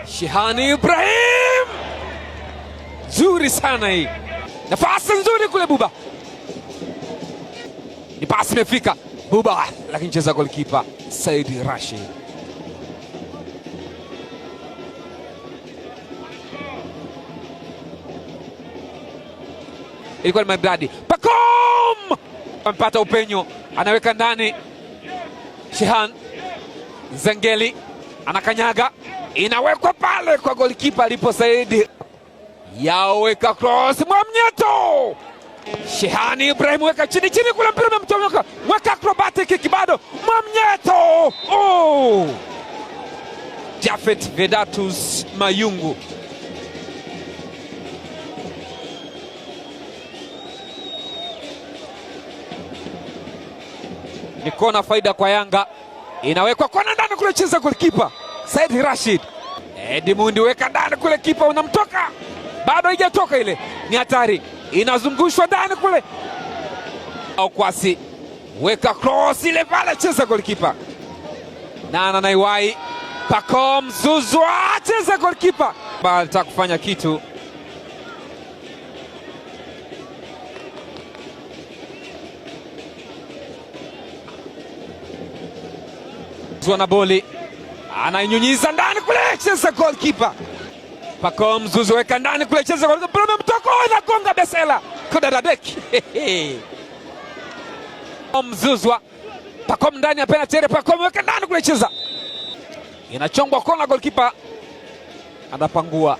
Shehani Ibrahim, nzuri sana hii, nafasi nzuri kule Buba, ni pasi imefika Buba, lakini cheza golikipa Said Rashid. Ilikuwa ni maridadi. Pacome amepata upenyo, anaweka ndani. Shehan Zengeli anakanyaga, inawekwa pale kwa golikipa alipo Saidi, yaweka cross, Mwamnyeto Shehani Ibrahim weka chini chini kule, mpira umemchomoka, weka acrobatic kick bado Mwamnyeto, oh! Jafet Vedatus Mayungu ni kona faida kwa Yanga, inawekwa kona ndani kule, cheza golikipa Said Rashid. Edmund weka ndani kule, kipa unamtoka, bado haijatoka ile, ni hatari, inazungushwa ndani kule. Okwasi weka cross ile pale, cheza golikipa Nana naiwai Pacome Zouzoua, cheza golikipa, alitaka kufanya kitu. Na boli anainyunyiza ndani kule, cheza goalkeeper Pacome Zouzoua weka ndani kule, cheza goalkeeper mtoko, inagonga besela kudadadeki Mzuzwa Pacome ndani ya penalty area, Pacome weka ndani kule, cheza inachongwa kona, goalkeeper anapangua.